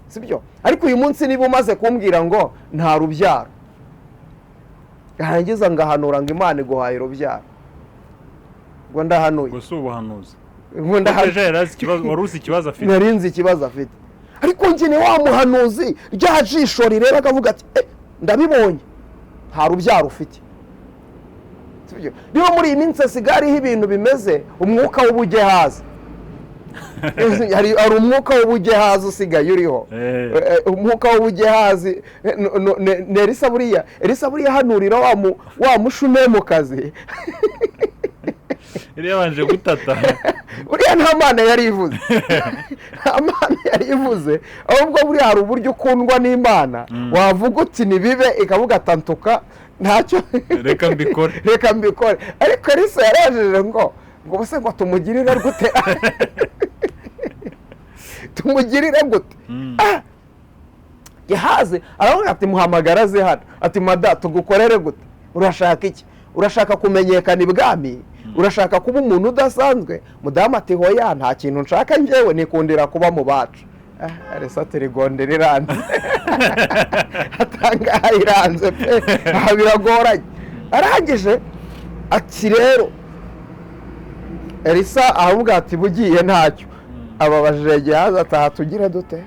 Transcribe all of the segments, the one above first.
Sibyo? Ariko uyu munsi niba umaze kumbwira ngo nta rubyaro, yarangiza ngahanura ngo Imana iguhaye urubyaro, ngo ndahanuye. Ubwo si ubuhanuzi. Ngo ndahanuye. Ejo yari azi ikibazo, wari uzi ikibazo afite. Nari nzi ikibazo afite, ariko njye ni wa muhanuzi, rya jisho rireba akavuga ati: "Eh, ndabibonye, nta rubyaro ufite." Sibyo? Niba muri iyi minsi hasigaye hariho ibintu bimeze umwuka w'ubugehazi, hari umwuka w'ubugehazi usigaye uriho. Umwuka w'ubugehazi, ni Elisa. Buriya Elisa buriya hanurira wa Mushunemukazi. Yari yabanje gutata. Buriya nta Mana yari ivuze, nta Mana yari ivuze, ahubwo buriya hari uburyo ukundwa n'Imana, wavuga uti nibibe, ikavuga atantuka ntacyo. Reka mbikore. Reka mbikore. Ariko Elisa yarajeje ngo ubuse ngo tumugirire gute, tumugirire gute? Ah! Gehazi aravuga ati: "Muhamagara aze hano." Ati: "Mada, tugukorere gute? Urashaka iki? Urashaka kumenyekana ibwami? Urashaka kuba umuntu udasanzwe?" Mudamu ati: "Hoya, nta kintu nshaka, njyewe nikundira kuba mu bacu." Ah, Elisa ati: "Rigonde riranze atanga, iranze pe, aha biragoranye." Arangije ati rero Elisa aravuga ati: "Bugiye ntacyo." Ababajije Gehazi ataha: "Tugire dute?"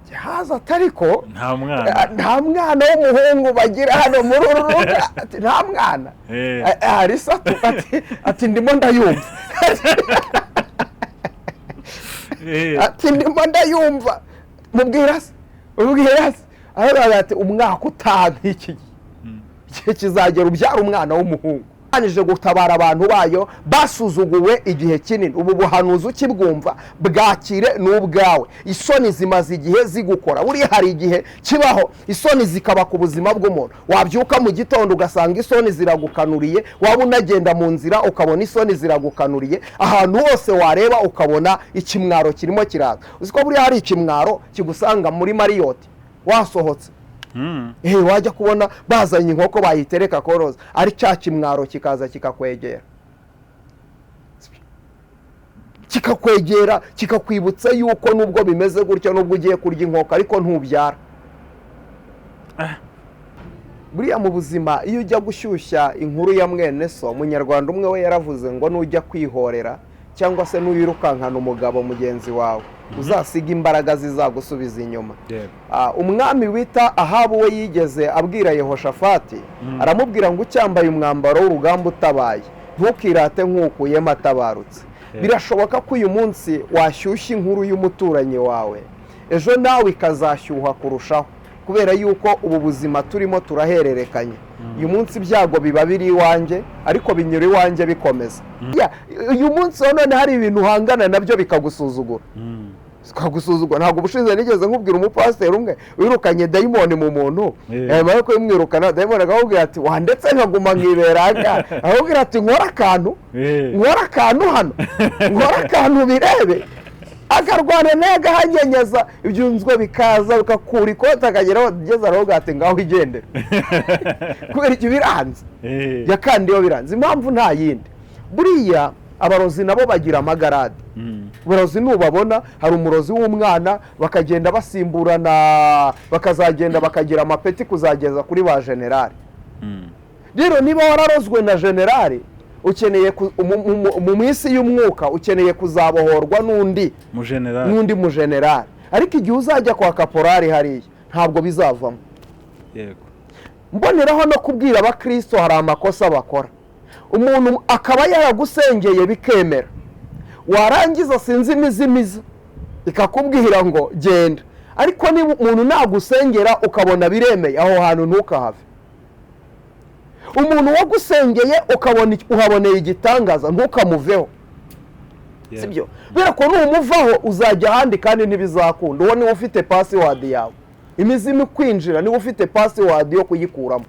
Gehazi ati: "Ariko Nta mwana. nta mwana w'umuhungu bagira hano muri uru rugo." Ati: "Nta mwana." Elisa ati: "Ndimo ndayumva." Ati: "Ndimo ndayumva." Mubwira se, mubwira se. Aravuga ati: "Umwaka utaha nk'iki gihe, igihe kizagera ubyara umwana w'umuhungu." Imanije gutabara abantu bayo basuzuguwe igihe kinini. Ubu buhanuzi ukibwumva bwakire, ni ubwawe. Isoni zimaze igihe zigukora. Buriya hari igihe kibaho isoni zikaba ku buzima bw'umuntu, wabyuka mu gitondo ugasanga isoni ziragukanuriye, waba unagenda mu nzira ukabona isoni ziragukanuriye, ahantu hose wareba ukabona ikimwaro kirimo kiraza. Uzi ko buriya hari ikimwaro kigusanga muri Marriott wasohotse? Wajya kubona bazanye inkoko bayitereka koroza, ari cya kimwaro kikaza kikakwegera, kikakwegera, kikakwibutsa yuko nubwo bimeze gutya, nubwo ugiye kurya inkoko, ariko ntubyara. Buriya mu buzima iyo ujya gushyushya inkuru ya mwene so, Umunyarwanda umwe we yaravuze ngo nujya kwihorera cyangwa se nuwirukankana umugabo mugenzi wawe, uzasiga imbaraga zizagusubiza inyuma. Umwami wita Ahabu we yigeze abwira Yehoshafati, aramubwira ngo: "Ucyambaye umwambaro w'urugamba utabaye, ntukirate nk'ukuyemo atabarutse." Birashoboka ko uyu munsi washyushya inkuru y'umuturanyi wawe, ejo nawe ikazashyuha kurushaho, kubera yuko ubu buzima turimo turahererekanya. Uyu munsi ibyago biba biri iwanjye, ariko binyura iwanjye bikomeza. Uyu munsi wa none hari ibintu uhangana nabyo bikagusuzugura, bikagusuzugura. Ntabwo ubushize nigeze nkubwira umupasiteri umwe wirukanye dayimoni mu muntu? Yamara kumwirukana, dayimoni akamubwira ati: "Wandetse nkaguma nkibera aha ngaha?" Akamubwira ati: "Nkore akantu, nkore akantu hano, nkore akantu birebe." Akarwana nawe, agahanyanyaza, ibyunzwe bikaza bikakura ikoti, akageraho ageze aravuga ati: "Ngaho igendere." Kubera icyo biranze. Yakandiyeho biranze. Impamvu nta yindi, buriya abarozi nabo bagira amagarade. Uburozi nubabona, hari umurozi w'umwana, bakagenda basimburana, bakazagenda bakagira amapeti kuzageza kuri ba generali. Rero niba wararozwe na generali, ukeneye mu minsi y'umwuka ukeneye kuzabohorwa n'undi Mu generali. n'undi mu generali. Ariko igihe uzajya kwa kaporari hariya, ntabwo bizavamo. Mboneraho no kubwira abakristo, hari amakosa bakora. Umuntu akaba yaragusengeye bikemera, warangiza sinzi imizimiza ikakubwira ngo genda. Ariko niba umuntu nagusengera ukabona biremeye, aho hantu ntukahave. Umuntu wagusengeye ukabona uhaboneye igitangaza, ntukamuveho. Sibyo? Kubera ko numuvaho uzajya ahandi kandi ntibizakunda. Uwo niwe ufite password yawe. Imizimu kwinjira, niwe ufite password yo kuyikuramo.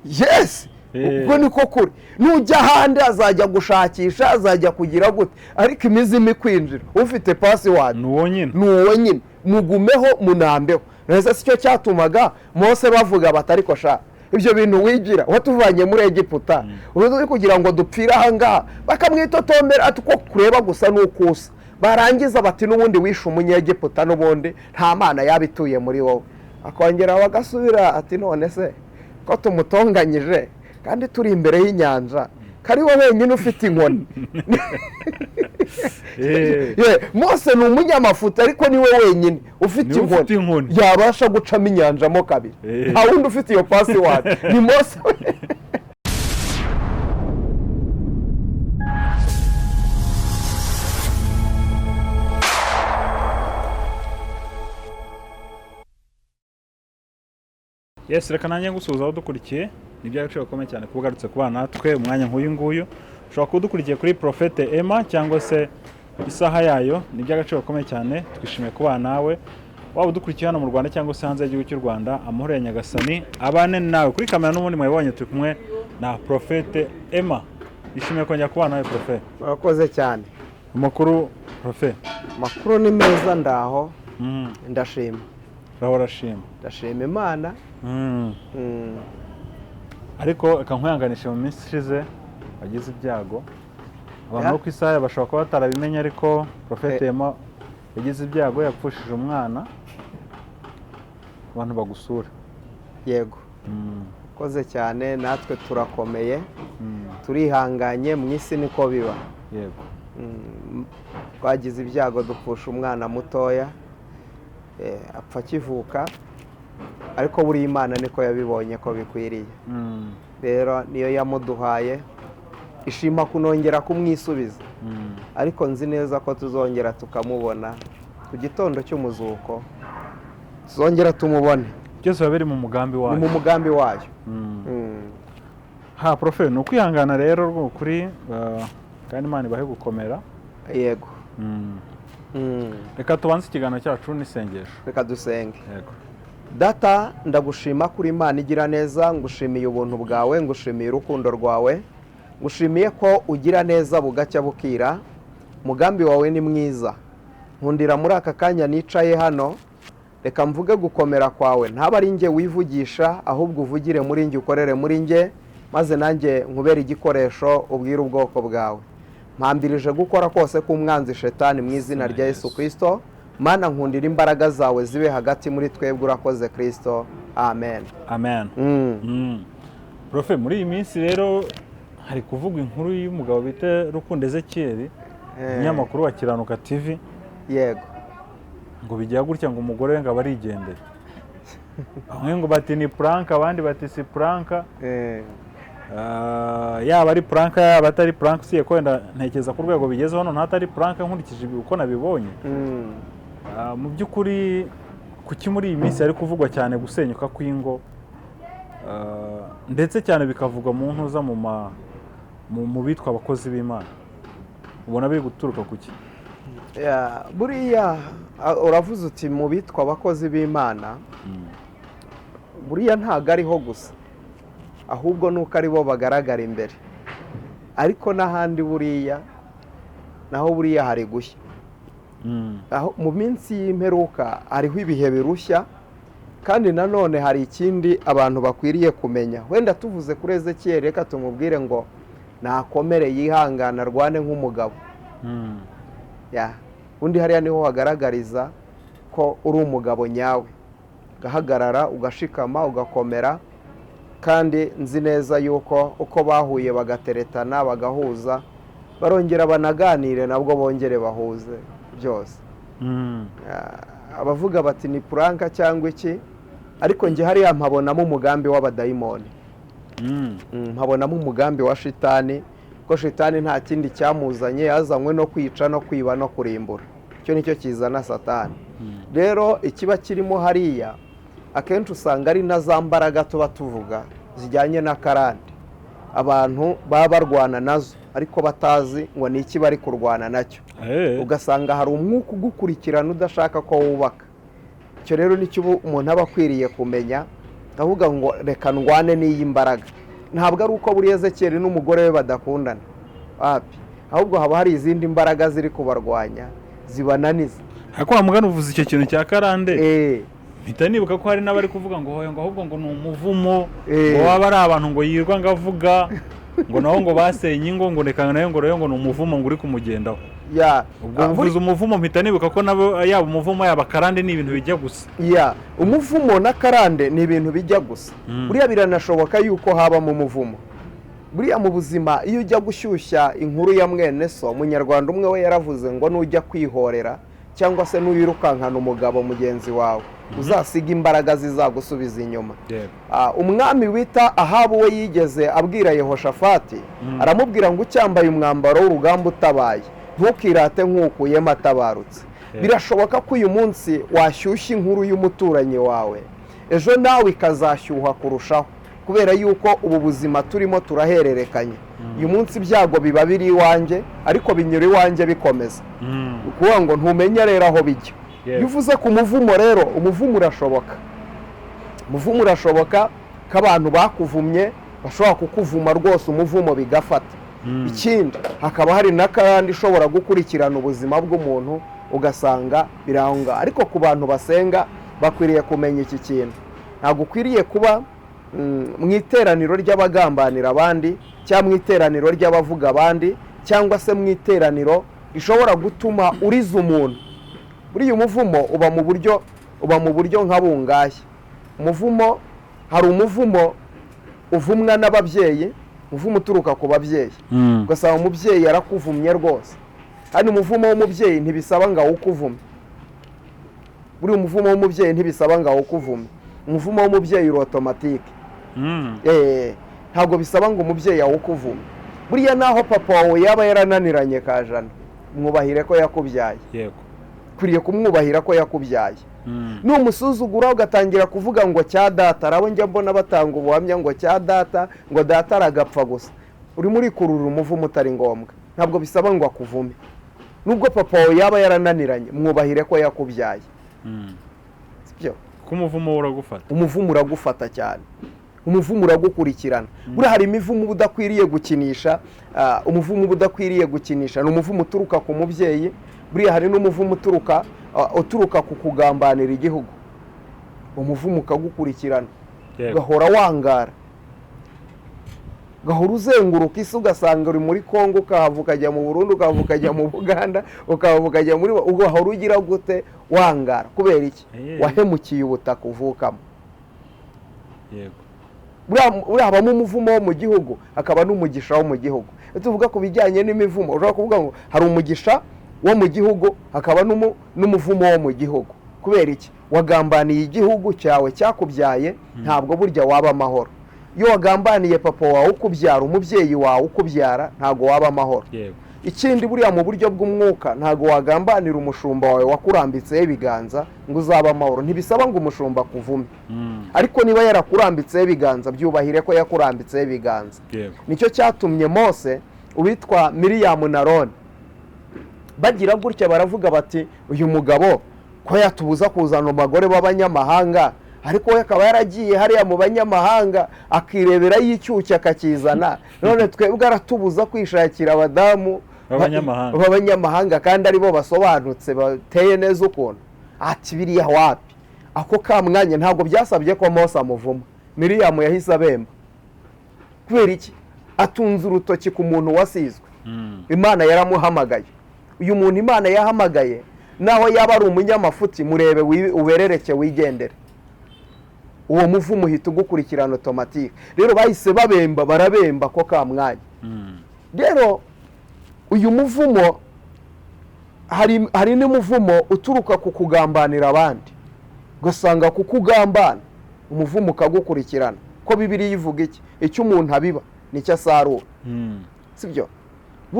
Yes. Ubwo niko kuri. Nujya ahandi azajya gushakisha, azajya kugira gute, ariko imizimu ikwinjira, ufite password Ni uwo nyine. ni uwo nyine. Mugumeho, munambeho. Neza si cyo cyatumaga Mose bavuga bati: "Ariko sha, ibyo bintu wigira watuvanye muri Egiputa uri kugira ngo dupfire aha ngaha?" Bakamwitotombera ati: "Uko kureba gusa ni uko usa." Barangiza bati n'ubundi wishe umunyegiputa, n'ubundi nta mana yaba ituye muri wowe. Akongera bagasubira ati none se ko tumutonganyije kandi turi imbere y'inyanja, kari we wenyine ufite inkoni. Mose ni umunyamafuta ariko niwe wenyine ufite inkoni yabasha gucamo inyanja mo kabiri. Nta wundi ufite iyo password, ni Mose. Yes, reka nanjye ngusuhuza aho dukurikiye. Ni iby'agaciro gakomeye cyane kuba ugarutse kubana natwe umwanya nk'uyu nguyu. Ushobora kuba udukurikiye kuri Prophete Emma cyangwa se isaha yayo. Ni iby'agaciro gakomeye cyane, twishimiye kubana nawe, waba udukurikiye hano mu Rwanda cyangwa se hanze y'igihugu cy'u Rwanda. Amahoro ya Nyagasani abane nawe. Kuri kamera n'ubundi mwabonye turi kumwe na Prophete Emma. Nishimiye kongera kubana nawe Prophete. Murakoze cyane. Amakuru Prophete? Amakuru ni meza, ndaho. Ndashima. Urahora shima. Ndashima Imana. Ariko reka nkwihanganishe, mu minsi ishize wagize ibyago. Abantu bo ku isaha bashobora kuba batarabimenye, ariko Prophete Emma yagize ibyago, yapfushije umwana. Abantu bagusura. Yego, koze cyane, natwe turakomeye, turihanganye, mu isi niko biba. Yego. Twagize ibyago dupfusha umwana mutoya, apfa akivuka, ariko buriya Imana niko yabibonye ko bikwiriye. Rero niyo yamuduhaye, ishima kunongera kumwisubiza. Ariko nzi neza ko tuzongera tukamubona ku gitondo cy'umuzuko, tuzongera tumubone. Byose biba biri mu mugambi wayo. Ni mu mugambi wayo. Ha Profe, ni ukwihangana rero rw'ukuri, kandi Imana ibahe gukomera. Yego. Reka tubanze ikiganiro cyacu n'isengesho. Reka dusenge. Yego. Data, ndagushima kuri Imana igira neza, ngushimiye ubuntu bwawe, ngushimiye urukundo rwawe, ngushimiye ko ugira neza bugacya bukira. Umugambi wawe ni mwiza. Nkundira muri aka kanya nicaye hano, reka mvuge gukomera kwawe. Ntaba ari njye wivugisha, ahubwo uvugire muri njye, ukorere muri njye, maze nanjye nkubere igikoresho ubwire ubwoko bwawe. Mpambirije gukora kose k'umwanzi shetani mu izina rya Yesu Kristo. Mana, nkundira imbaraga zawe zibe hagati muri twebwe. Urakoze Kristo, amen. Amen. Profe, muri iyi minsi rero hari kuvugwa inkuru y'umugabo bita Rukundo Ezekiel, umunyamakuru wa Kiranuka TV. Yego. Ngo bijya gutya ngo umugore we ngo aba arigendeye. Bamwe ngo bati ni prank, abandi bati si prank. Yaba ari prank yaba atari prank, usiye ko wenda ntekereza ku rwego bigezeho none hatari prank nkurikije uko nabibonye. Mu by'ukuri kuki muri iyi minsi hari kuvugwa cyane gusenyuka kw'ingo, ndetse cyane bikavugwa mu ntuza mu bitwa abakozi b'Imana, ubona biri guturuka kuki? Buriya uravuze uti mu bitwa abakozi b'Imana, buriya ntago ariho gusa, ahubwo nuko aribo bagaragara imbere, ariko n'ahandi buriya naho buriya hari gushya. Aho mu minsi y'imperuka hariho ibihe birushya, kandi nanone hari ikindi abantu bakwiriye kumenya. Wenda tuvuze kuri Ezekiel, reka tumubwire ngo nakomere yihangana arwane nk'umugabo. Undi hariya niho hagaragariza ko uri umugabo nyawe, ugahagarara ugashikama ugakomera. Kandi nzi neza yuko uko bahuye bagateretana bagahuza, barongera banaganire nabwo bongere bahuze byose. Abavuga bati ni puranka cyangwa iki, ariko njye hariya mpabonamo umugambi w'abadayimoni. Mpabonamo umugambi wa shitani, ko shitani nta kindi cyamuzanye, yazanywe no kwica no kwiba no kurimbura. Icyo nicyo kizana satani. Rero ikiba kirimo hariya akenshi usanga ari na za mbaraga tuba tuvuga zijyanye na karande, abantu baba barwana nazo ariko batazi ngo ni iki bari kurwana nacyo. Ugasanga hari umwuka ugukurikirana udashaka ko wubaka. Icyo rero nicyo umuntu aba akwiriye kumenya, avuga ngo reka ndwane n'iyi mbaraga. Ntabwo ari uko buri Ezekiel n'umugore we badakundana, wapi, ahubwo haba hari izindi mbaraga ziri kubarwanya zibananiza. Ariko wa mugani uvuze icyo kintu cya karande, mpita nibuka ko hari n'abari kuvuga ngo hoya ngo ahubwo ngo ni umuvumo, ngo waba ari abantu ngo yirwa ngo avuga ngo naho ngo basenye ingo, ngo reka nayo ngo rero ngo ni umuvumo ngo uri kumugendaho. Ya. Ubwo uvuze umuvumo mpita nibuka ko nabo yaba umuvumo yaba akarande ni ibintu bijya gusa. Ya, umuvumo n'akarande ni ibintu bijya gusa. Buriya biranashoboka yuko habamo umuvumo. Buriya mu buzima iyo ujya gushyushya inkuru ya mwene so, umunyarwanda umwe we yaravuze ngo nujya kwihorera cyangwa se nuwirukankana umugabo mugenzi wawe, uzasiga imbaraga zizagusubiza inyuma. Umwami wita Ahabu we yigeze abwira Yehoshafati, aramubwira ngo ucyambaye umwambaro w'urugamba utabaye, ntukirate nk'ukuyemo atabarutse. Birashoboka ko uyu munsi washyushya inkuru y'umuturanyi wawe, ejo nawe ikazashyuha kurushaho, kubera yuko ubu buzima turimo turahererekanya. Uyu munsi ibyago biba biri iwanjye, ariko binyura iwanjye bikomeza. Ukuvuga ngo ntumenye rero aho bijya. Iyo uvuze ku muvumo rero, umuvumo urashoboka. Umuvumo urashoboka ko abantu bakuvumye bashobora kukuvuma rwose, umuvumo bigafata. Ikindi hakaba hari n'akandi ishobora gukurikirana ubuzima bw'umuntu ugasanga biranga. Ariko ku bantu basenga bakwiriye kumenya iki kintu. Ntabwo ukwiriye kuba mu iteraniro ry'abagambanira abandi, cyangwa mu iteraniro ry'abavuga abandi, cyangwa se mu iteraniro rishobora gutuma uriza umuntu. Buriya umuvumo uba mu buryo nka bungahe. Umuvumo, hari umuvumo uvumwa n'ababyeyi, umuvumo uturuka ku babyeyi. Ugasanga umubyeyi yarakuvumye rwose. Hano umuvumo w'umubyeyi ntibisaba ngo awukuvume. Buriya umuvumo w'umubyeyi ntibisaba ngo awukuvume. Umuvumo w'umubyeyi uri otomatike. Ntabwo bisaba ngo umubyeyi awukuvume. Buriya naho papa wawe yaba yarananiranye kajana, mwubahire ko yakubyaye. Ukwiriye kumwubahira ko yakubyaye. Numusuzugura ugatangira kuvuga ngo cya data, arabo njya mbona batanga ubuhamya ngo cya data, ngo data aragapfa gusa. Urimo urikurura umuvumo utari ngombwa. Ntabwo bisaba ngo akuvume. Nubwo papa wawe yaba yarananiranye, mwubahire ko yakubyaye. Sibyo? Ko umuvumo uragufata. Umuvumo uragufata cyane. Umuvumo uragukurikirana. Buriya hari imivumo uba udakwiriye gukinisha, umuvumo uba udakwiriye gukinisha ni umuvumo uturuka ku mubyeyi. Buriya hari n'umuvumo uturuka ku kugambanira igihugu. Umuvumo ukagukurikirana. Ugahora wangara. Ugahora uzenguruka isi, ugasanga uri muri Kongo, ukahava ukajya mu Burundi, ukahava ukajya mu Buganda, ukahava ukajya muri, ugahora ugira gute wangara. Kubera iki? Wahemukiye ubutaka uvukamo. Buriya habamo umuvumo wo mu gihugu, hakaba n'umugisha wo mu gihugu. Iyo tuvuga ku bijyanye n'imivumo, ushobora kuvuga ngo hari umugisha wo mu gihugu, hakaba n'umuvumo wo mu gihugu. Kubera iki? Wagambaniye igihugu cyawe cyakubyaye, ntabwo burya waba amahoro. Iyo wagambaniye papa wawe ukubyara, umubyeyi wawe ukubyara, ntabwo waba amahoro. Ikindi buriya mu buryo bw'umwuka, ntabwo wagambanira umushumba wawe wakurambitseho ibiganza ngo uzabe amahoro. Ntibisaba ngo umushumba akuvume. Ariko niba yarakurambitseho ibiganza, byubahire ko yakurambitseho ibiganza. Nicyo cyatumye Mose uwitwa Miriyamu na Aroni bagira gutya baravuga bati uyu mugabo ko yatubuza kuzana abagore b'abanyamahanga, ariko we akaba yaragiye hariya mu banyamahanga akirebera y'icyucyo akakizana, none twebwe aratubuza kwishakira abadamu b'abanyamahanga kandi aribo basobanutse bateye neza ukuntu. Ati biriya wapi? Ako ka mwanya ntabwo byasabye ko Mose amuvuma. Miriyamu yahise abemba. Kubera iki? Atunze urutoki ku muntu wasizwe. Imana yaramuhamagaye. Uyu muntu Imana yahamagaye, naho yaba ari umunyamafuti, murebe uberereke wigendere. Uwo muvumo uhita ugukurikirana automatique. Rero bahise babemba, barabemba ko ka mwanya. Rero uyu muvumo, hari n'umuvumo uturuka ku kugambanira abandi. Ugasanga kukugambana, umuvumo ukagukurikirana. Ko Bibiliya ivuga iki? Icyo umuntu abiba nicyo asarura. Sibyo?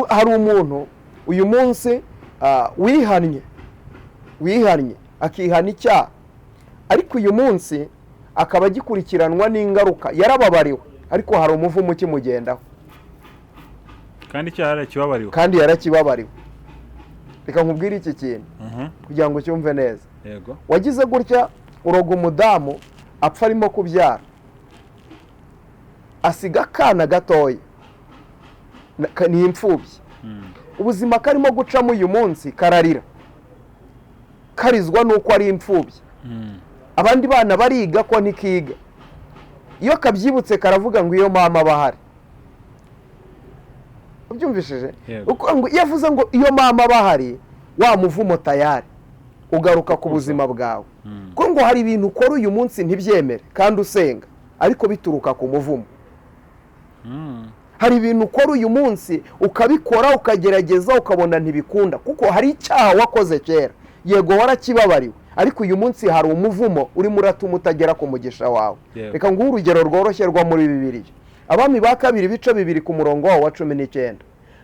Hari umuntu uyu munsi wihannye akihana icyaha, ariko uyu munsi akaba agikurikiranwa n'ingaruka, yarababariwe, ariko hari umuvumo ukimugendaho. Kandi icyaha yarakibabariwe. Kandi yarakibabariwe. Reka nkubwire iki kintu kugira ngo ucyumve neza. Wagize gutya uroga umudamu apfa arimo kubyara, asiga akana gatoya, ni imfubyi. Ubuzima karimo gucamo uyu munsi kararira, karizwa nuko ari imfubyi. Abandi bana bariga ko ntikiga. Iyo kabyibutse karavuga ngo iyo mama bahari. Ubyumvishije? Yego. Uko ngo iyo avuze ngo iyo mama bahari, wa muvumo tayari ugaruka ku buzima bwawe. Kuko ngo hari ibintu ukora uyu munsi ntibyemere kandi usenga, ariko bituruka ku muvumo. Hari ibintu ukora uyu munsi ukabikora, ukagerageza, ukabona ntibikunda, kuko hari icyaha wakoze kera, yego warakibabariwe, ariko uyu munsi hari umuvumo urimo uratuma utagera ku mugisha wawe. Reka nguhe urugero rworoshye rwo muri Bibiliya. Abami ba Kabiri ibice 2 ku murongo wawo wa 19,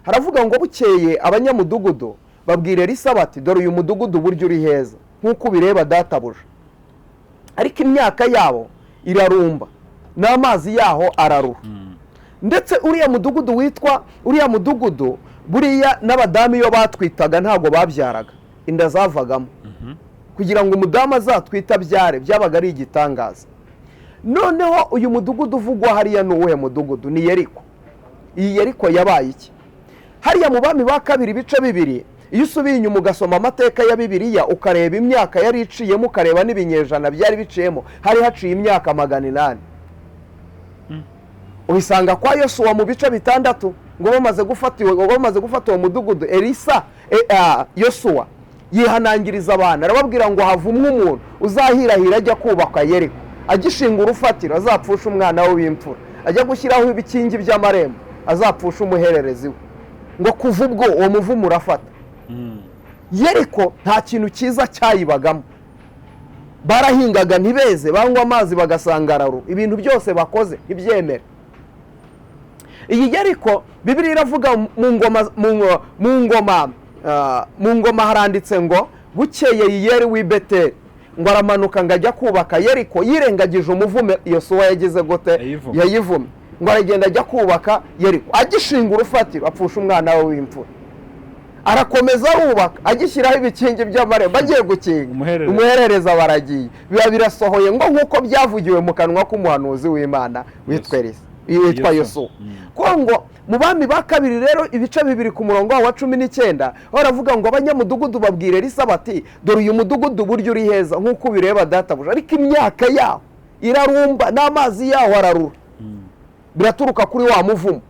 haravuga ngo bukeye abanyamudugudu babwira Elisa bati: "Dore uyu mudugudu uburyo uri heza nk'uko ubireba databuja, ariko imyaka yabo irarumba n'amazi yaho ararura." Ndetse uriya mudugudu witwa uriya mudugudu, buriya n'abadamu iyo batwitaga ntabwo babyaraga, inda zavagamo. Kugira ngo umudamu azatwite abyare byabaga ari igitangaza. Noneho uyu mudugudu uvugwa hariya ni uwuhe mudugudu? Ni Yeriko. Iyi Yeriko yabaye iki? Hariya mu Bami ba Kabiri ibice 2, iyo usubiye inyuma ugasoma amateka ya Bibiliya, ukareba imyaka yari iciyemo, ukareba n'ibinyejana byari biciyemo, hari haciye imyaka 800. Ubisanga kwa Yosuwa mu bice 6, ngo bamaze gufata uwo mudugudu, Elisa, Yosuwa yihanangiriza abantu, arababwira ngo havumwe umuntu uzahirahira ajya kubaka Yeriko, agishinga urufatiro azapfusha umwana we w'imfura, ajya gushyiraho ibikingi by'amarembo azapfusha umuhererezi we. Ngo kuva ubwo uwo muvumo urafata. Yeriko nta kintu cyiza cyayibagamo. Barahingaga ntibeze, banywa amazi bagasanga araru, ibintu byose bakoze ntibyemere. Iyi Yeriko, Bibiliya iravuga mu ngoma haranditse ngo bukeye Yiyeri w'i Beteli ngo aramanuka ngo ajya kubaka Yeriko, yirengagije umuvume Yosuwa yagize gute? Yayivumye. Yayivumye. Ngo aragenda ajya kubaka Yeriko, agishinga urufatiro apfusha umwana we w'imfura. Arakomeza arubaka, agishyiraho ibikingi by'amarembo, agiye gukinga, Umuhererezi. umuherereza baragiye. Biba birasohoye ngo nk'uko byavugiwe mu kanwa k'umuhanuzi w'Imana witwa Elisa, witwa Yosuwa. Yosuwa. Kuko ngo mu Bami ba Kabiri rero ibice 2 ku murongo wa 19, baravuga ngo abanyamudugudu babwira Elisa bati: "Dore uyu mudugudu uburyo uri heza nk'uko ubireba databuja, ariko imyaka yaho irarumba n'amazi yaho ararura." Biraturuka kuri wa muvumo,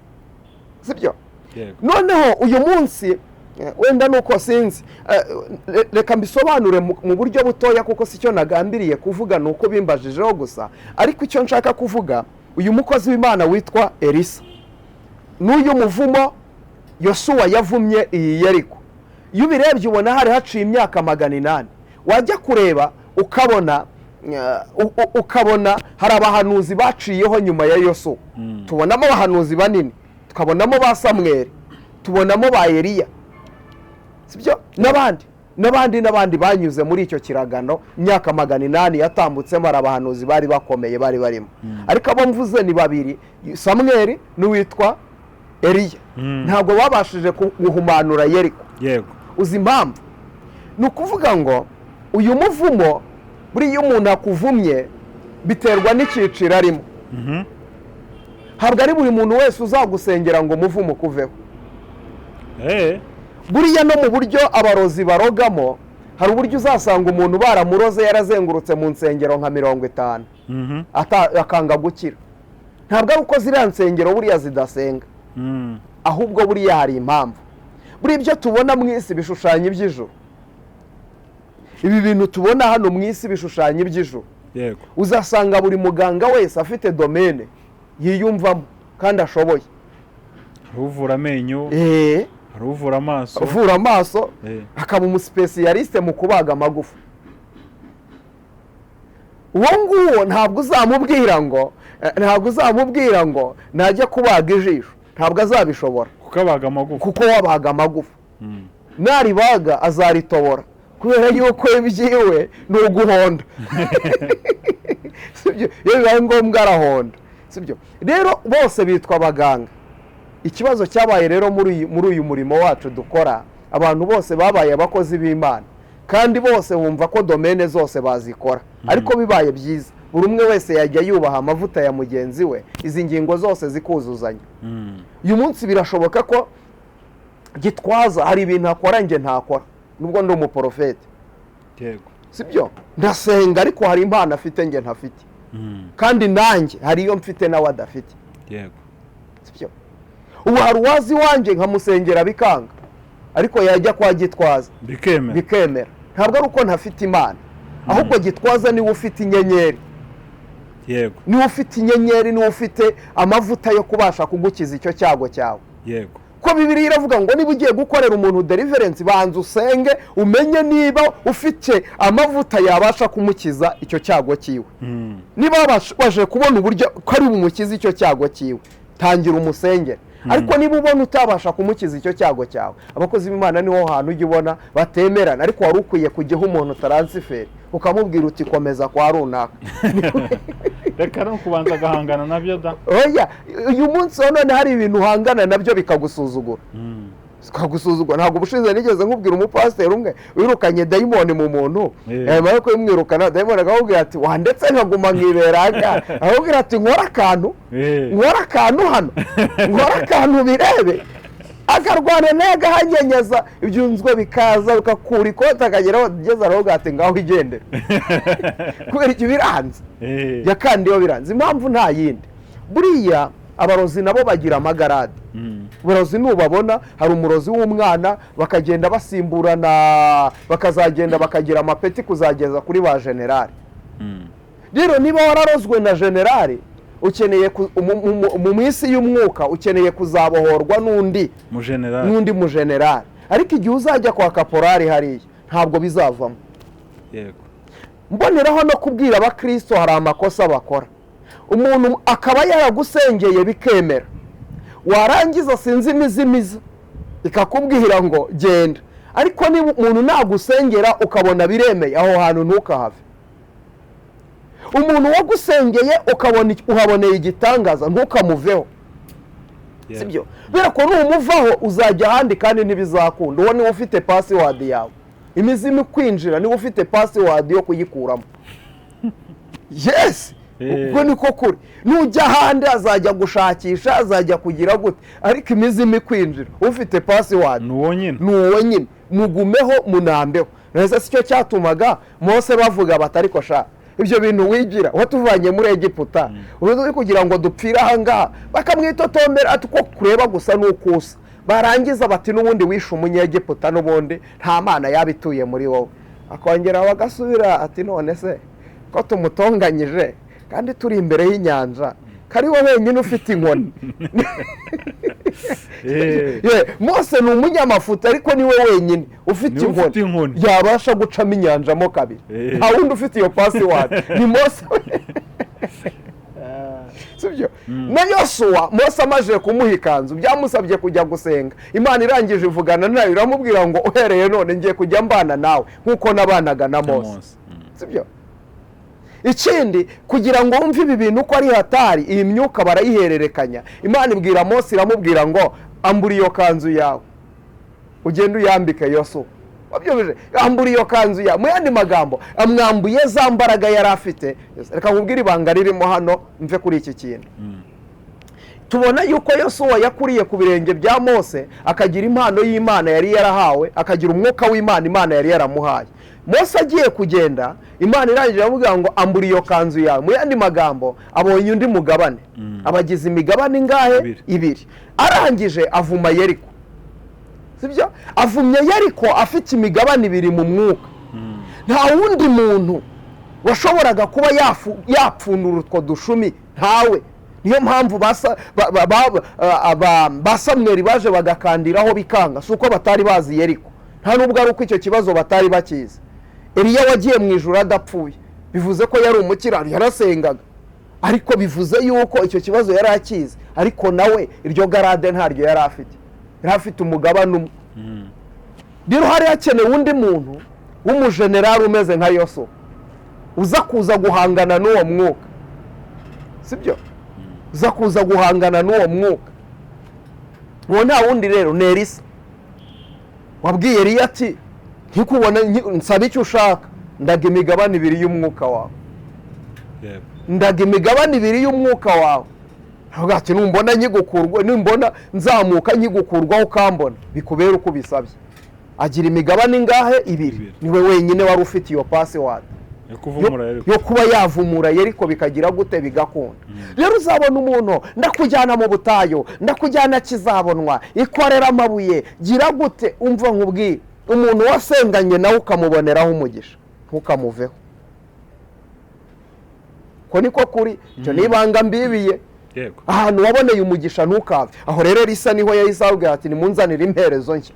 sibyo? Yego. Noneho uyu munsi, wenda nuko sinzi, reka mbisobanure mu buryo butoya, kuko si cyo nagambiriye kuvuga, ni uko bimbajijeho gusa. Ariko icyo nshaka kuvuga, uyu mukozi w'Imana witwa Elisa n'uyu muvumo Yosuwa yavumye iyi Yeriko, iyo ubirebye ubona hari haciye imyaka 800. Wajya kureba ukabona ukabona hari abahanuzi baciyeho nyuma ya Yosuwa. Tubonamo abahanuzi banini, tukabonamo ba Samweri, tubonamo ba Eliya, sibyo? N'abandi n'abandi n'abandi banyuze muri icyo kiragano. Imyaka 800 yatambutsemo, hari abahanuzi bari bakomeye bari barimo, ariko abo mvuze ni babiri, Samweri n'uwitwa Eliya. Ntabwo babashije guhumanura Yeriko. Uzi impamvu? Ni ukuvuga ngo uyu muvumo, buriya iyo umuntu akuvumye biterwa n'icyiciro arimo. Ntabwo ari buri muntu wese uzagusengera ngo umuvumo ukuveho. Buriya no mu buryo abarozi barogamo, hari uburyo uzasanga umuntu baramuroze yarazengurutse mu nsengero nka 50, akanga gukira. Ntabwo ari uko ziriya nsengero buriya zidasenga, ahubwo buriya hari impamvu. Buriya ibyo tubona mu isi bishushanya iby'ijuru. Ibi bintu tubona hano mu isi bishushanya iby'ijuru. Uzasanga buri muganga wese afite domaine yiyumvamo kandi ashoboye. Hari uvura amenyo, hari uvura amaso. Uvura amaso, akaba umuspécialiste mu kubaga amagufa. Uwo nguwo ntabwo uzamubwira ngo najya kubaga ijisho, ntabwo azabishobora. Kuko abaga amagufa. Kuko wabaga amagufa, naribaga azaritobora, kubera yuko ibyiwe ni uguhonda, sibyo? Iyo bibaye ngombwa arahonda, sibyo? Rero bose bitwa abaganga. Ikibazo cyabaye rero muri uyu murimo wacu dukora, abantu bose babaye abakozi b'Imana, kandi bose bumva ko domaine zose bazikora. Ariko bibaye byiza buri umwe wese yajya yubaha amavuta ya mugenzi we, izi ngingo zose zikuzuzanya. Uyu munsi birashoboka ko Gitwaza hari ibintu akora njye ntakora, nubwo ndi umuporofeti, sibyo? Ndasenga, ariko hari impano afite njye ntafite, kandi nanjye hari iyo mfite nawe adafite, sibyo? Ubu hari uwazi iwanjye nkamusengera bikanga, ariko yajya kwa Gitwaza bikemera. Ntabwo ari uko ntafite Imana, ahubwo Gitwaza niwe ufite inyenyeri. Yego, niwe ufite inyenyeri, niwe ufite amavuta yo kubasha kugukiza icyo cyago cyawe. Yego, ko Bibiliya iravuga ngo niba ugiye gukorera umuntu deliverance, banza usenge umenye niba ufite amavuta yabasha kumukiza icyo cyago cyiwe. Niba wabashe kubona uburyo ko ari bumukize icyo cyago cyiwe, tangira umusengere. Ariko niba ubona utabasha kumukiza icyo cyago cyawe, abakozi b'Imana niho hantu ujya ubona batemerana. Ariko wari ukwiye kujyaho umuntu taransiferi ukamubwira uti komeza kwa runaka. Reka no kubanza agahangana nabyo da. Oya, uyu munsi wa none hari ibintu uhangana nabyo bikagusuzugura. Bikagusuzugura. Ntabwo ubushize nigeze nkubwira umupasiteri umwe wirukanye dayimoni mu muntu, yamara kuyimwirukana dayimoni akamubwira ati wa ndetse nkaguma nkibera aha, akamubwira ati nkora akantu, nkora akantu hano, nkora akantu birebe, akarwana nawe agahanyanyaza ibyunzwe bikaza bikakura ikoti akageraho ageze aravuga ati ngaho igendere. Kubera icyo biranze yakandiyeho biranze. Impamvu nta yindi, buriya abarozi nabo bagira amagarade. Uburozi nubabona, hari umurozi w'umwana, bakagenda basimburana, bakazagenda bakagira amapeti kuzageza kuri ba generali. Rero niba wararozwe na generali, ukeneye mu minsi y'umwuka ukeneye kuzabohorwa n'undi mujenerali, mujenerali. Ariko igihe uzajya kwa kaporari hariya ntabwo bizavamo. Yego, mboneraho no kubwira abakristo hari amakosa bakora. Umuntu akaba yaragusengeye bikemera, warangiza sinzi imizimiza ikakubwira ngo genda. Ariko niba umuntu nagusengera ukabona biremeye, aho hantu ntukahave. Umuntu wagusengeye ukabona uhaboneye igitangaza, ntukamuveho. Sibyo? Kubera ko numuvaho uzajya ahandi kandi ntibizakunda. Uwo niwe ufite password yawe, imizimu kwinjira niwe ufite password yo kuyikuramo. Yes, ubwo niko kuri. Nujya ahandi azajya gushakisha, azajya kugira gute, ariko imizimu kwinjira ufite password ni uwo nyine, ni uwo nyine. Mugumeho munambeho. Neza sicyo cyatumaga Mose bavuga batariko sha ibyo bintu wigira watuvanye muri Egiputa uri kugira ngo dupfire aha ngaha, bakamwitotombera ati ko kureba gusa nukusa. Barangiza bati n'ubundi wishe umunyegiputa, n'ubundi nta mana yabituye muri wowe. Akongera bagasubira ati none se ko tumutonganyije kandi turi imbere y'inyanja, kari wowe wenyine ufite inkoni. Mose ni umunyamafuta ariko niwe wenyine ufite inkoni yabasha gucamo inyanja mo kabiri. Nta wundi ufite iyo password, ni Mose. Sibyo? Na Yosuwa Mose amaje kumuha ikanzu byamusabye kujya gusenga. Imana irangije ivugana nawe iramubwira ngo uhereye none ngiye kujya mbana nawe nkuko nabanaga na Mose. Sibyo? Ikindi kugira ngo wumve ibi bintu uko ari hatari, iyi myuka barayihererekanya. Imana ibwira Mose iramubwira ngo ambura iyo kanzu yawe ugende uyambike Yosuwa. Wabyumvise? Ambura iyo kanzu yawe. Mu yandi magambo amwambuye za mbaraga yari afite. Reka nkubwire ibanga ririmo hano mve kuri iki kintu. Tubona yuko Yosuwa yakuriye ku birenge bya Mose, akagira impano y'Imana yari yarahawe, akagira umwuka w'Imana Imana yari yaramuhaye. Mose agiye kugenda, Imana irangije iramubwira ngo ambura iyo kanzu yawe. Mu yandi magambo abonye undi mugabane. Abagize imigabane ingahe? Ibiri. Arangije avuma Yeriko. Sibyo? Avumye Yeriko afite imigabane ibiri mu mwuka. Nta wundi muntu washoboraga kuba yapfundura utwo dushumi, ntawe. Niyo mpamvu ba Samweli baje bagakandiraho bikanga, si uko batari bazi Yeriko, nta nubwo ari uko icyo kibazo batari bakizi. Eliya wagiye mu ijuru adapfuye, bivuze ko yari umukirano, yarasengaga, ariko bivuze yuko icyo kibazo yari akizi, ariko nawe iryo garade ntaryo yari afite, yari afite umugabane umwe. Rero hari hakenewe undi muntu w'umujenerali umeze nka Yosuwa uza kuza guhangana n'uwo mwuka. Sibyo? Uza kuza guhangana n'uwo mwuka. Uwo nta wundi rero ni Elisa wabwiye Eliya ati nkikubona nsaba icyo ushaka, ndaga imigabane ibiri y'umwuka wawe. Ndaga imigabane ibiri y'umwuka wawe. Avuga ati numbona nyigukurwa, numbona nzamuka nyigukurwaho ukambona, bikubera uko bisabye. Agira imigabane ingahe? Ibiri. Niwe wenyine wari ufite iyo password. Yo kuba yavumura Yeriko bikagira gute bigakunda. Rero uzabona umuntu ndakujyana mu butayu, ndakujyana kizabonwa, ikorera amabuye, gira gute, umva nkubwire, umuntu wasenganye nawe ukamuboneraho umugisha ntukamuveho. Ko niko kuri icyo nibanga mbibiye. Ahantu waboneye umugisha ntukave. Aho rero Elisa niho yahise ababwira ati nimunzanire imperezo nshya.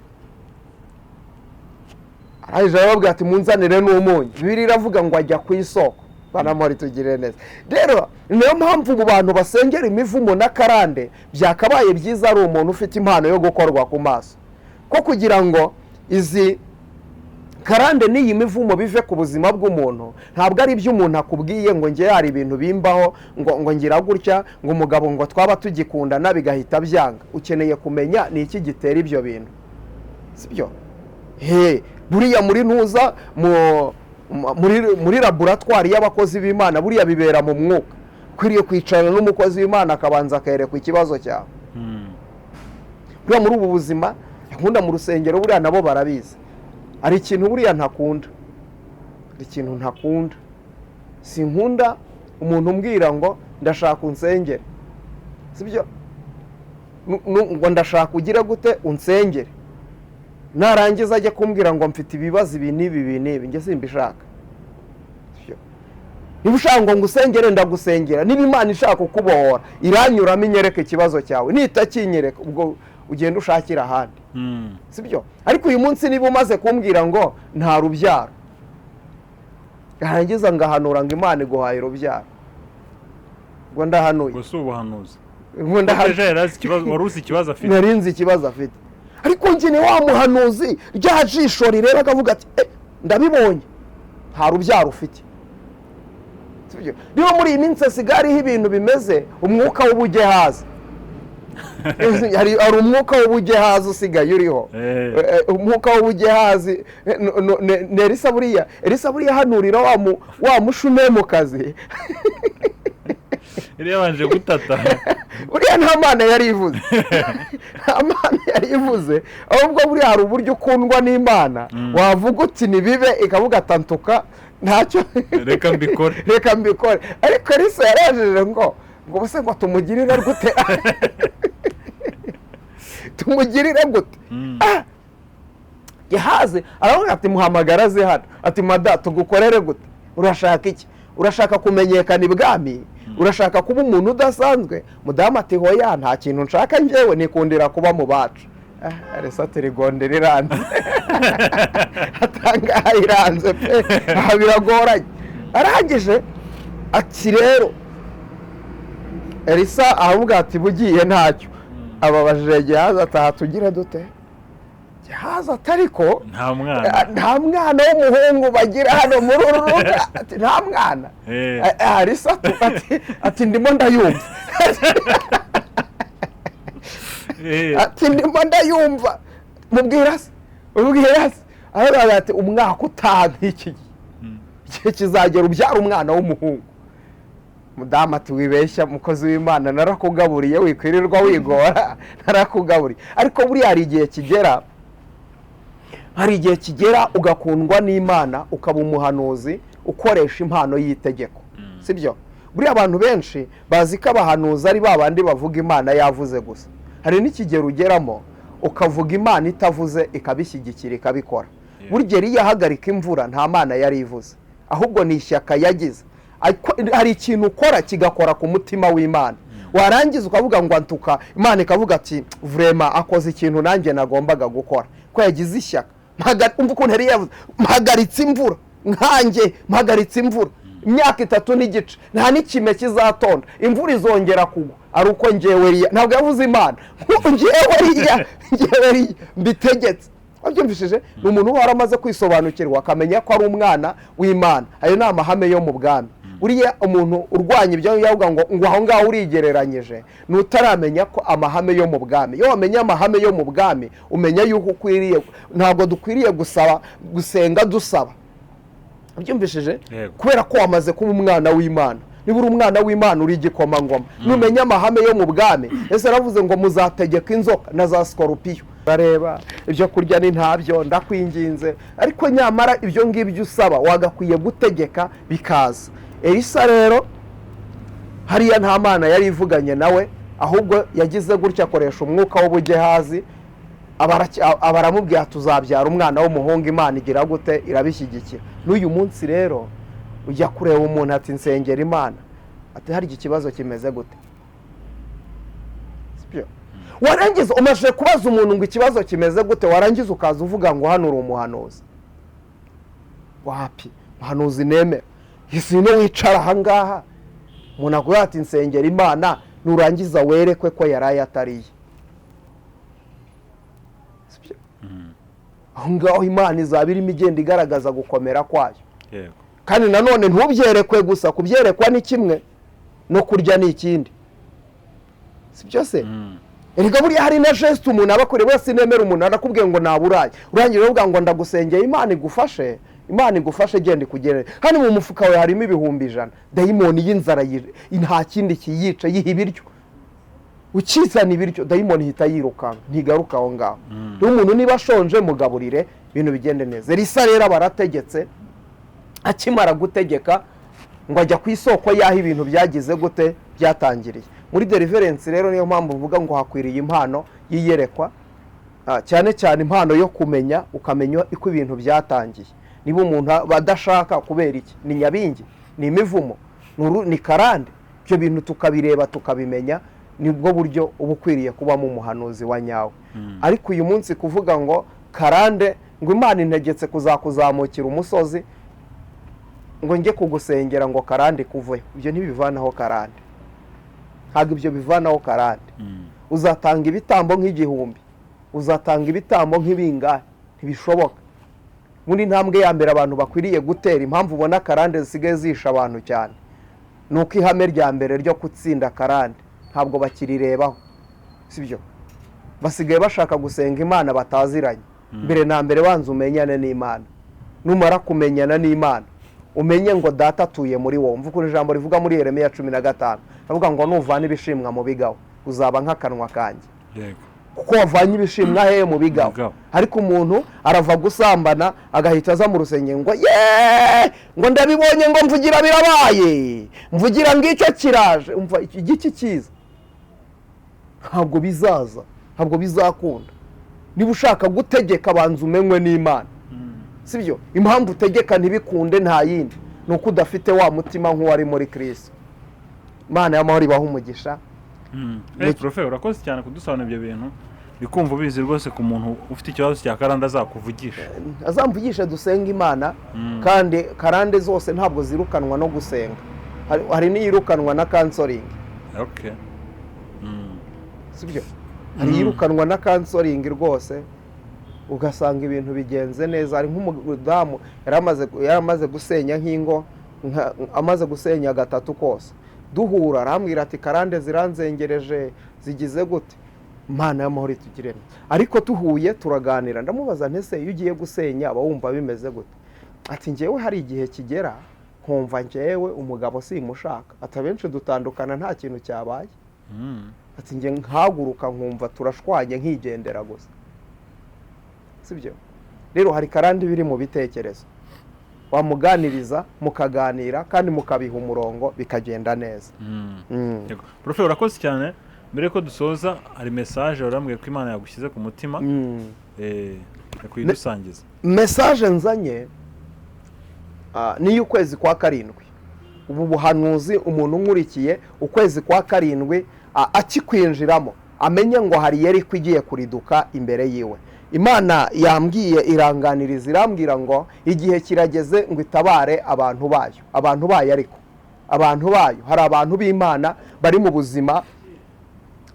Arangije arababwira ati munzanire n'umunyu. Bibiliya iravuga ngo ajya ku isoko. Banamori tugire neza. Rero niyo mpamvu mu bantu basengera imivumo n'akarande byakabaye byiza ari umuntu ufite impano yo gukorwa ku maso, ko kugira ngo izi karande n'iyi mivumo bive ku buzima bw'umuntu. Ntabwo ari ibyo umuntu akubwiye ngo nge hari ibintu bimbaho ngo ngira gutya, ngo umugabo ngo twaba tugikundana bigahita byanga. Ukeneye kumenya ni iki gitera ibyo bintu, sibyo? Buriya muri ntuza muri laboratwari y'abakozi b'Imana buriya bibera mu mwuka. Ukwiriye kwicarana n'umukozi w'Imana akabanza akerekwa ikibazo cyawe. Buriya muri ubu buzima nkunda mu rusengero buriya nabo barabizi. Hari ikintu buriya ntakunda, hari ikintu ntakunda. Sinkunda umuntu umbwira ngo ndashaka unsengere, sibyo? Ngo ndashaka ugire gute unsengere, narangiza ajye kumbwira ngo mfite ibibazo ibi n'ibi ibi n'ibi, njye simbishaka. Niba ushaka ngo ngusengere ndagusengera, niba Imana ishaka kukubohora iranyuramo inyereka ikibazo cyawe, nitakinyereka ubwo ugenda ushakira ahandi, sibyo? Ariko uyu munsi niba umaze kumbwira ngo nta rubyaro, yarangiza ngahanura ngo Imana iguhaye urubyaro, ngo ndahanuye. Gusa ubuhanuzi wari uzi ikibazo afite, nari nzi ikibazo afite, ariko njye ni wa muhanuzi rya jisho rireba akavuga ati ndabibonye nta rubyaro ufite. Niba muri iyi minsi hasigariho ibintu bimeze umwuka w'ubugehazi, hari umwuka w'ubugehazi usigaye uriho, umwuka w'ubugehazi. Elisa buriya hanurira wa mushunemukazi yari yabanje gutata, buriya nta mana yari ivuze, nta mana yari ivuze, ahubwo buriya hari uburyo ukundwa n'Imana wavuga uti nibibe ikavuga atantuka ntacyo, reka mbikore, reka mbikore. Ariko Elisa yarajeje ngo bose ngo tumugirire gute, tumugirire gute? Gehazi aravuga ati muhamagara ze hano, ati mada tugukorere gute, urashaka iki? Urashaka kumenyekana ibwami? Urashaka kuba umuntu udasanzwe? Mudamu ati hoya nta kintu nshaka njyewe, nikundira kuba mu bacu. Elisa ati rigonde riranze, atanga iranze pe, biragoranye. Arangije ati rero Elisa avuga ati bugiye ntacyo. Ababajije Gehazi ataha tugire dute? Gehazi atariko nta mwana w'umuhungu bagira hano muri uru rugo, ati nta mwana. Elisa ati ndimo ndayumva, ati ndimo ndayumva, mubwira se, mubwira se. Aravuga ati umwaka utaha nk'iki gihe kizagera ubyara umwana w'umuhungu. Mudamu ati wibeshya mukozi w'Imana, narakugaburiye wikwirirwa wigora, narakugaburiye. Ariko buriya hari igihe kigera, hari igihe kigera ugakundwa n'Imana ukaba umuhanuzi ukoresha impano y'itegeko, sibyo? Buriya abantu benshi bazi ko abahanuzi ari babandi bavuga Imana yavuze gusa. Hari n'ikigero ugeramo ukavuga Imana itavuze ikabishyigikira ikabikora. Burya Eliya ahagarika imvura nta mana yari ivuze, ahubwo ni ishyaka yagize. Hari ikintu ukora kigakora ku mutima w'Imana, warangiza ukavuga ngo antuka, Imana ikavuga ati vrema akoze ikintu nanjye nagombaga gukora, ko yagize ishyaka. Umva ukuntu Eliya yavuze, mpagaritse imvura nkanjye, mpagaritse imvura imyaka 3 n'igice, nta n'ikime kizatonda, imvura izongera kugwa ari uko njyewe Eliya. Ntabwo yavuze Imana, njyewe Eliya, njyewe Eliya mbitegetse. Wabyumvishije? Ni umuntu uba waramaze kwisobanukirwa akamenya ko ari umwana w'Imana. Ayo ni amahame yo mu bwami. Uriya umuntu urwanya ibyo yavuga ngo aho ngaho urigereranyije, ni utaramenya ko amahame yo mu bwami. Iyo wamenya amahame yo mu bwami umenya yuko ukwiriye, ntabwo dukwiriye gusaba gusenga dusaba. Wabyumvishije? Kubera ko wamaze kuba umwana w'Imana. Niba uri umwana w'Imana uri igikomangoma, numenya amahame yo mu bwami. Yesu yaravuze ngo muzategeka inzoka na za sikorupiyo. Bareba ibyo kurya ni ntabyo, ndakwinginze. Ariko nyamara ibyo ngibyo usaba wagakwiye gutegeka bikaza. Elisa rero hariya nta Mana yari ivuganye nawe, ahubwo yagize gutya akoresha umwuka w'ubugehazi, abaramubwira tuzabyara umwana w'umuhungu. Imana igira gute? Irabishyigikira. N'uyu munsi rero ujya kureba umuntu ati nsengera Imana, ati hari ikibazo kimeze gute? Warangiza umaze kubaza umuntu ngo ikibazo kimeze gute, warangiza ukaza uvuga ngo hano uri umuhanuzi. Wapi muhanuzi nemera isi no wicara ahangaha umuntu aguye ati nsengera Imana, nurangiza werekwe ko yaraye atariye. Aho ngaho Imana izaba irimo igenda igaragaza gukomera kwayo. Kandi nanone ntubyerekwe gusa, kubyerekwa ni kimwe no kurya ni ikindi, si byo se? Erega buriya hari na geste umuntu aba akoreye wese nemera. Umuntu arakubwiye ngo naburaye, urangira uvuga ngo ndagusengeye Imana igufashe, Imana igufashe, genda ikugerere. Hano mu mufuka wawe harimo 100,000. Dayimoni y'inzara nta kindi kiyica, yiha ibiryo. Ukizana ibiryo dayimoni ihita yirukanka, ntigaruka aho ngaho. Rero umuntu niba ashonje mugaburire, ibintu bigende neza. Elisa rero barategetse, akimara gutegeka ngo ajya ku isoko y'aho ibintu byagize gute byatangiriye. Muri deliverance rero niyo mpamvu uvuga ngo hakwiriye impano y'iyerekwa, cyane cyane impano yo kumenya, ukamenya uko ibintu byatangiye. Niba umuntu adashaka kubera iki, ni nyabingi, ni imivumo, ni karande, ibyo bintu tukabireba tukabimenya, nibwo buryo uba ukwiriye kubamo umuhanuzi wa nyawe. Ariko uyu munsi kuvuga ngo karande, ngo Imana integetse kuzakuzamukira umusozi ngo njye kugusengera ngo karande kuveho, ibyo ntibivanaho karande. Ntabwo ibyo bivanaho karande. Uzatanga ibitambo nk'igihumbi, uzatanga ibitambo nk'ibingahe, ntibishoboka. Muri intambwe ya mbere abantu bakwiriye gutera, impamvu ubona karande zisigaye zisha abantu cyane, ni uko ihame rya mbere ryo gutsinda karande ntabwo bakirirebaho, sibyo? Basigaye bashaka gusenga Imana bataziranye. Mbere na mbere banza umenyane n'Imana. Numara kumenyana n'Imana umenye ngo data atuye muri wowe. Mvuga ijambo rivuga muri Yeremiya 15, avuga ngo nuvana ibishimwa mu bigaho uzaba nk'akanwa kanjye. Kuko wavanye ibishimwa hehe? Mu bigaho. Ariko umuntu arava gusambana agahita aza mu rusengero ngo ye, ngo ndabibonye, ngo mvugira birabaye, mvugira ngicyo kiraje. Umva igiki kiza ntabwo bizaza, ntabwo bizakunda. Niba ushaka gutegeka banza umenywe n'Imana, sibyo? Impamvu utegeka ntibikunde nta yindi, ni uko udafite wa mutima nk'uwari muri Kristo. Imana y'amahoro ibaha umugisha. Profe urakoze cyane kudusobanurira ibyo bintu, bikumva ubizi rwose. Ku muntu ufite ikibazo cya karande azakuvugisha, azamvugisha dusenga Imana. Kandi karande zose ntabwo zirukanwa no gusenga, hari n'iyirukanwa na counseling. Sibyo? Hari iyirukanwa na counseling rwose, ugasanga ibintu bigenze neza. Hari nk'umudamu yaramaze gusenya nk'ingo, amaze gusenya 3 kose, duhura arambwira ati karande ziranzengereje zigize gute, Imana y'amahoro itugire. Ariko tuhuye turaganira, ndamubaza ntese iyo ugiye gusenya aba wumva bimeze gute? Ati njyewe hari igihe kigera nkumva njyewe umugabo simushaka, ati abenshi dutandukana nta kintu cyabaye. Ati njye nkahaguruka nkumva turashwanye nkigendera gusa, sibyo? Rero hari karande biri mu bitekerezo, wamuganiriza mukaganira kandi mukabiha umurongo bikagenda neza. Profe urakoze cyane. Mbere ko dusoza hari message warambwiye ko Imana yagushyize ku mutima, kuyidusangiza. Message nzanye ni y'ukwezi kwa 7. Ubu buhanuzi umuntu nkurikiye ukwezi kwa 7 akikwinjiramo amenye ngo hari Yeriko igiye kuriduka imbere yiwe. Imana yambwiye iranganiriza irambwira ngo igihe kirageze ngo itabare abantu bayo. Abantu bayo, ariko abantu bayo, hari abantu b'Imana bari mu buzima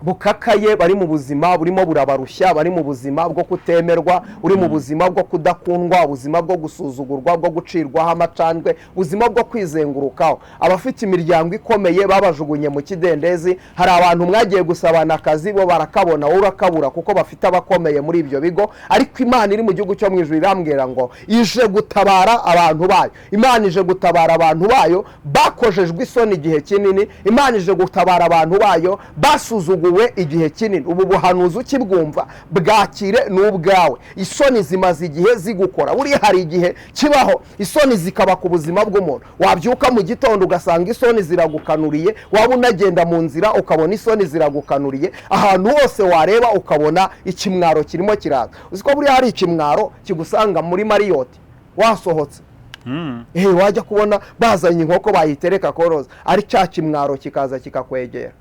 bukakaye, bari mu buzima burimo burabarushya, bari mu buzima bwo kutemerwa, uri mu buzima bwo kudakundwa, ubuzima bwo gusuzugurwa, bwo gucirwaho amacandwe, ubuzima bwo kwizengurukaho. Abafite imiryango ikomeye babajugunye mu kidendezi. Hari abantu mwagiye gusabana akazi bo barakabona, wowe urakabura kuko bafite abakomeye muri ibyo bigo. Ariko Imana iri mu gihugu cyo mu ijuru irambwira ngo ije gutabara abantu bayo. Imana ije gutabara abantu bayo bakojejwe isoni igihe kinini. Imana ije gutabara abantu bayo basuzuguwe Wasuzuguwe igihe kinini. Ubu buhanuzi ukibwumva bwakire n'ubwawe. Isoni zimaze igihe zigukora. Buriya hari igihe kibaho isoni zikaba ku buzima bw'umuntu. Wabyuka mu gitondo ugasanga isoni ziragukanuriye, waba unagenda mu nzira ukabona isoni ziragukanuriye, ahantu hose wareba ukabona ikimwaro kirimo kiraza. Uzi ko buriya hari ikimwaro kigusanga muri Marriott wasohotse. Wajya kubona bazanye inkoko bayitereka koroza, ari cya kimwaro kikaza kikakwegera,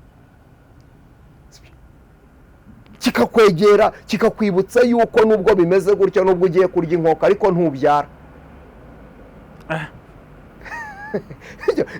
kikakwegera kikakwibutsa yuko nubwo bimeze gutyo, nubwo ugiye kurya inkoko ariko ntubyara.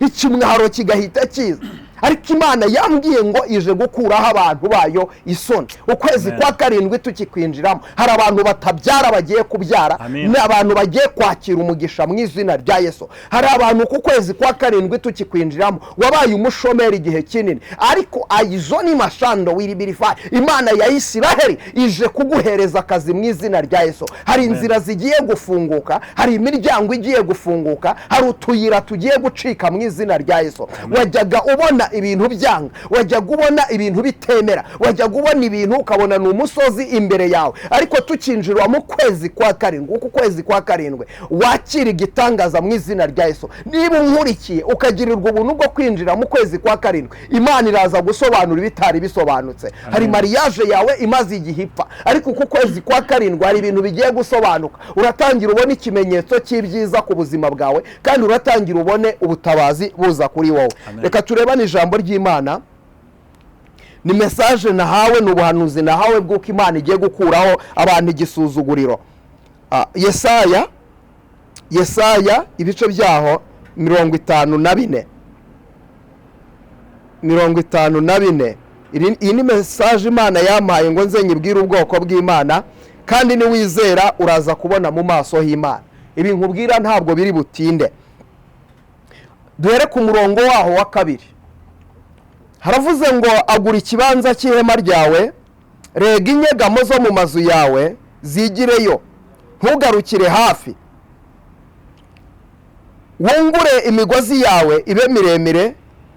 Ikimwaro kigahita kiza. Ariko Imana yambwiye ngo ije gukuraho abantu bayo isoni. Ukwezi kwa karindwi tukikwinjiramo, hari abantu batabyara bagiye kubyara, n'abantu bagiye kwakira umugisha mu izina rya Yesu. Hari abantu ku kwezi kwa karindwi tukikwinjiramo wabaye umushomeri igihe kinini, ariko ayizoni mashando wiribirifa, Imana ya Isiraheli ije kuguhereza akazi mu izina rya Yesu. Hari inzira zigiye gufunguka, hari imiryango igiye gufunguka, hari utuyira tugiye gucika mu izina rya Yesu. Wajyaga ubona ibintu byanga, wajyaga ubona ibintu bitemera, wajyaga ubona ibintu ukabona ni umusozi imbere yawe, ariko tukinjirwa mu kwezi kwa karindwi, uku kwezi kwa karindwi wakira igitangaza mu izina rya Yesu. Niba unkurikiye ukagirirwa ubuntu bwo kwinjira mu kwezi kwa karindwi, Imana iraza gusobanura ibitari bisobanutse. Hari mariage yawe imaze igihe ipfa, ariko uku kwezi kwa karindwi hari ibintu bigiye gusobanuka. Uratangira ubone ikimenyetso cy'ibyiza ku buzima bwawe, kandi uratangira ubone ubutabazi buza kuri wowe. Reka turebane ijambo ry'Imana. Ni message nahawe, ni ubuhanuzi nahawe bw'uko Imana igiye gukuraho abantu igisuzuguriro. Yesaya ibice byaho 54. 54. Iyi ni message Imana yampaye ngo nze nyibwire ubwoko bw'Imana, kandi niwizera uraza kubona mu maso h'Imana. Ibi nkubwira ntabwo biri butinde. Duhere ku murongo waho wa 2. Haravuze ngo agura ikibanza cy'ihema ryawe, rega inyegamo zo mu mazu yawe zigireyo, ntugarukire hafi, wungure imigozi yawe ibe miremire,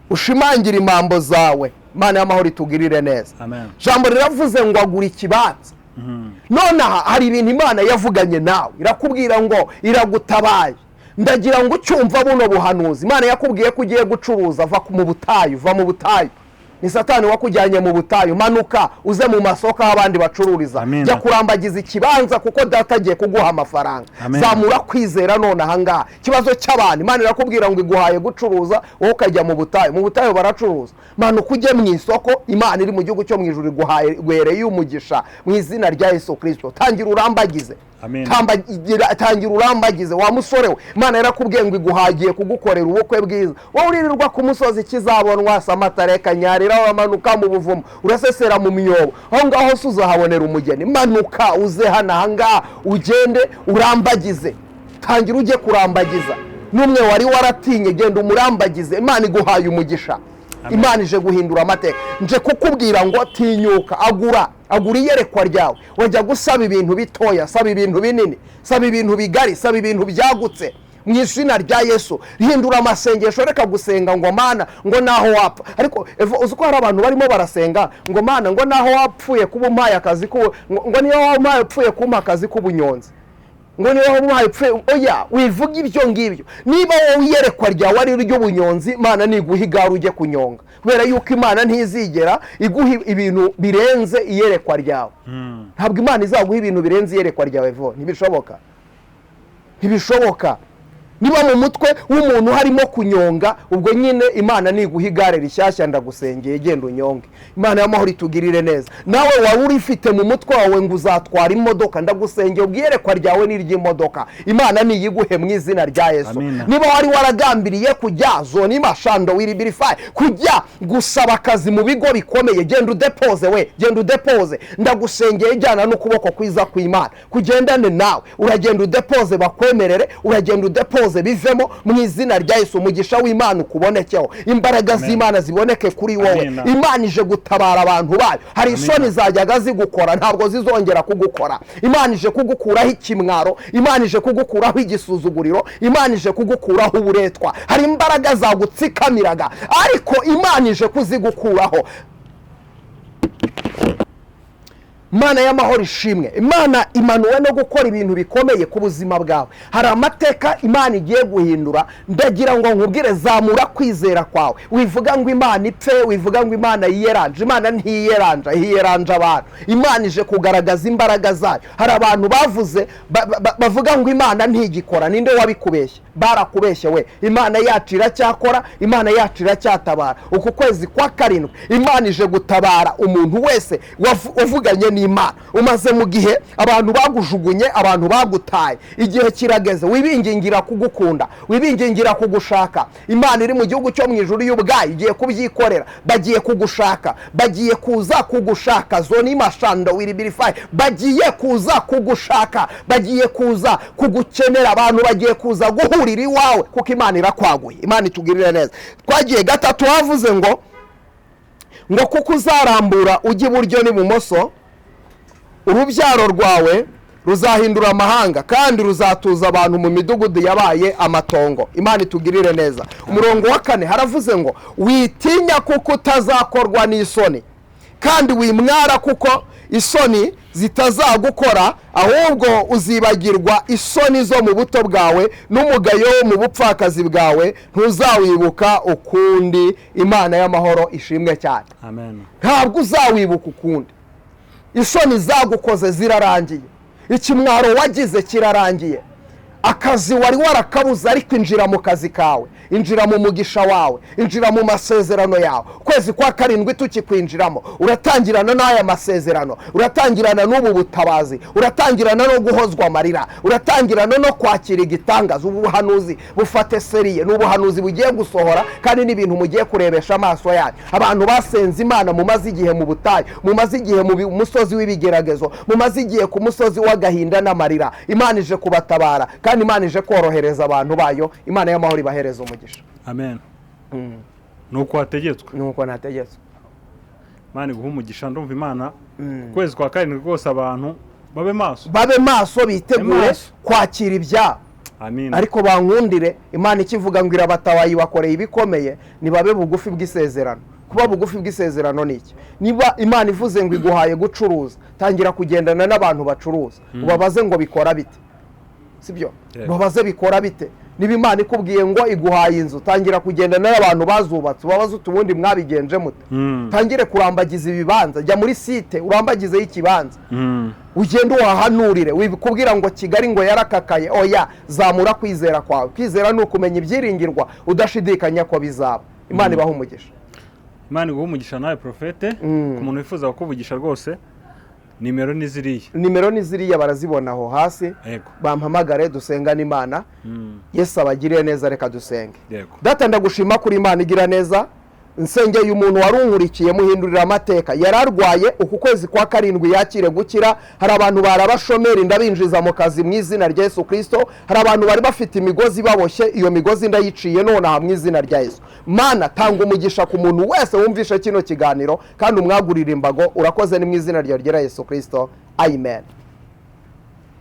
ushimangire imambo zawe. Imana y'amahoro itugirire neza. Jambo riravuze ngo agura ikibanza. Nonaha hari ibintu Imana yavuganye nawe, irakubwira ngo iragutabaye. Ndagira ngo ucyumva buno buhanuzi. Imana yakubwiye ko ugiye gucuruza, va mu butayu, va mu butayu. Ni Satani wakujyanye mu butayu, manuka uze mu masoko aho abandi bacururiza. Jya kurambagiza ikibanza kuko data agiye kuguha amafaranga. Zamura kwizera none aha ngaha. Ikibazo cy'abantu, Imana irakubwira ngo iguhaye gucuruza, wowe ukajya mu butayu. Mu butayu baracuruza. Manuka ujye mu isoko, Imana iri mu gihugu cyo mu ijuru iguhaye, iguhereye umugisha mu izina rya Yesu Kristo. Tangira urambagize. Tangira urambagize wa musore we. Imana yarakubwiye ngo iguhagiye kugukorera ubukwe bwiza. Wowe uririrwa ku musozi kizabonwa samatareka nyarira, wamanuka mu buvumo, urasesera mu myobo, aho ngaho se uzahabonera umugeni. Manuka uze hano aha ngaha, ugende urambagize. Tangira ujye kurambagiza. N'umwe wari waratinye, genda umurambagize. Imana iguhaye umugisha. Imana ije guhindura amateka. Nje kukubwira ngo tinyuka, agura iyerekwa ryawe. Wajya gusaba ibintu bitoya, saba ibintu binini, saba ibintu bigari, saba ibintu byagutse mu izina rya Yesu. Hindura amasengesho, reka gusenga ngo Mana ngo naho wapfa. Ariko uzi ko hari abantu barimo barasenga ngo Mana ngo naho wapfuye kuba umpaye akazi ko ngo niyo wampaye upfuye kumpa akazi k'ubunyonzi, ngo niyo wampaye upfuye. Oya, wivuga ibyo ngibyo. Niba wowe iyerekwa ryawe ari iry'ubunyonzi, Imana niguha igare ujye kunyonga, kubera yuko Imana ntizigera iguha ibintu birenze iyerekwa ryawe. Ntabwo Imana izaguha ibintu birenze iyerekwa ryawe vo, ntibishoboka. Ntibishoboka. Niba mu mutwe w'umuntu harimo kunyonga, ubwo nyine Imana niguha igare rishyashya, ndagusengeye genda unyonge. Imana y'amahoro itugirire neza. Nawe waba urifite mu mutwe wawe ngo uzatwara imodoka, ndagusengeye ubwiyerekwa ryawe n'iry'imodoka, Imana niyiguhe mu izina rya Yesu. Niba wari waragambiriye kujya zone mashando wiribirify, kujya gusaba akazi mu bigo bikomeye, genda udepoze we, genda udepoze. Ndagusengeye jyana n'ukuboko kwiza kw'Imana kugendane nawe. Uragenda udepoze bakwemerere, uragenda udepoze bivemo mu izina rya Yesu. Umugisha w'Imana ukubonekeho, imbaraga z'Imana ziboneke kuri wowe. Imana ije gutabara abantu bayo. Hari isoni zajyaga zigukora, ntabwo zizongera kugukora. Imana ije kugukuraho ikimwaro, Imana ije kugukuraho igisuzuguriro, Imana ije kugukuraho uburetwa. Hari imbaraga zagutsikamiraga, ariko Imana ije kuzigukuraho. Imana y'amahoro ishimwe. Imana imanuwe no gukora ibintu bikomeye ku buzima bwawe. Hari amateka Imana igiye guhindura. Ndagira ngo nkubwire, zamura kwizera kwawe. Wivuga ngo Imana ipfe, wivuga ngo Imana yiyeranje. Imana ntiyeranja, hiyeranja abantu. Imana ije kugaragaza imbaraga zayo. Hari abantu bavuze bavuga ngo Imana ntigikora. Ninde wabikubeshye? Barakubeshye we. Imana yacu iracyakora, Imana yacu iracyatabara. Uku kwezi kwa karindwi Imana ije gutabara umuntu wese wavuganye n'Imana. Umaze mu gihe abantu bagujugunye, abantu bagutaye. Igihe kirageze, wibingingira kugukunda, wibingingira kugushaka. Imana iri mu gihugu cyo mu ijuru y'ubwayo igiye kubyikorera. Bagiye kugushaka, bagiye kuza kugushaka. Zoni mashando wiribirify, bagiye kuza kugushaka, bagiye kuza kugukenera. Abantu bagiye kuza guhurira iwawe kuko Imana irakwaguye. Imana itugirire neza. Twagiye gatatu, havuze ngo kuko uzarambura ujya iburyo n'ibumoso, urubyaro rwawe ruzahindura amahanga kandi ruzatuza abantu mu midugudu yabaye amatongo. Imana itugirire neza. Umurongo wa 4 haravuze ngo witinya kuko utazakorwa n'isoni, kandi wimwara kuko isoni zitazagukora, ahubwo uzibagirwa isoni zo mu buto bwawe n'umugayo wo mu bupfakazi bwawe, ntuzawibuka ukundi. Imana y'amahoro ishimwe cyane. Amen. Ntabwo uzawibuka ukundi. Isoni zagukoze zirarangiye, ikimwaro wagize kirarangiye, akazi wari warakabuze, ariko injira mu kazi kawe, injira mu mugisha wawe, injira mu masezerano yawe. Kwezi kwa karindwi tukikwinjiramo, uratangirana n'aya masezerano, uratangirana n'ubu butabazi, uratangirana no guhozwa amarira, uratangirana no kwakira igitangaza. Ubu buhanuzi bufate seriye, ni ubuhanuzi bugiye gusohora kandi n'ibintu mugiye kurebesha amaso yanyu. Abantu basenze Imana mumaze igihe mu butayu, mumaze igihe mu musozi w'ibigeragezo, mumaze igihe ku musozi w'agahinda n'amarira, Imana ije kubatabara kandi Imana ije korohereza abantu bayo. Imana y'amahoro ibahereza umugisha. Amen. Nuko wategetswe. Nuko nategetswe. Imana iguhe umugisha. Ndumva Imana kwezi kwa karindwi rwose abantu babe maso, babe maso, bitegure kwakira ibyabo. Amen. Ariko bankundire, Imana ikivuga ngo irabatabaye bakoreye ibikomeye, nibabe bugufi bw'isezerano. Kuba bugufi bw'isezerano ni iki? Niba Imana ivuze ngo iguhaye gucuruza, tangira kugendana n'abantu bacuruza, ubabaze ngo bikora bite, sibyo? Babaze bikora bite. Niba Imana ikubwiye ngo iguhaye inzu, tangira kugendana n'abantu bazubatse, ubabaze utubundi mwabigenje mute. Tangire kurambagiza ibibanza, jya muri site urambagize y'ikibanza, ugende uhahanurire. Wibikubwira ngo Kigali ngo yarakakaye, oya, zamura kwizera kwawe. Kwizera ni ukumenya ibyiringirwa udashidikanya ko bizaba. Imana ibahe umugisha. Imana iguhe umugisha nawe Profete. Ku muntu wifuza kukuvugisha rwose, nimero ni ziriya. Nimero ni ziriya, barazibona aho hasi. Bampamagare dusengane Imana. Yesu abagirire neza. Reka dusenge. Data, ndagushima kuri Imana igira neza. Nsengeye umuntu warunkurikiye, muhindurira amateka. Yararwaye, uku kwezi kwa karindwi yakire gukira. Hari abantu barabashomeri, ndabinjiza mu kazi mu izina rya Yesu Kristo. Hari abantu bari bafite imigozi baboshye, iyo migozi ndayiciye nonaha mu izina rya Yesu. Mana, tanga umugisha ku muntu wese wumvishe kino kiganiro kandi umwagurire imbago. Urakoze, ni mu izina rya Yesu Kristo. Amen.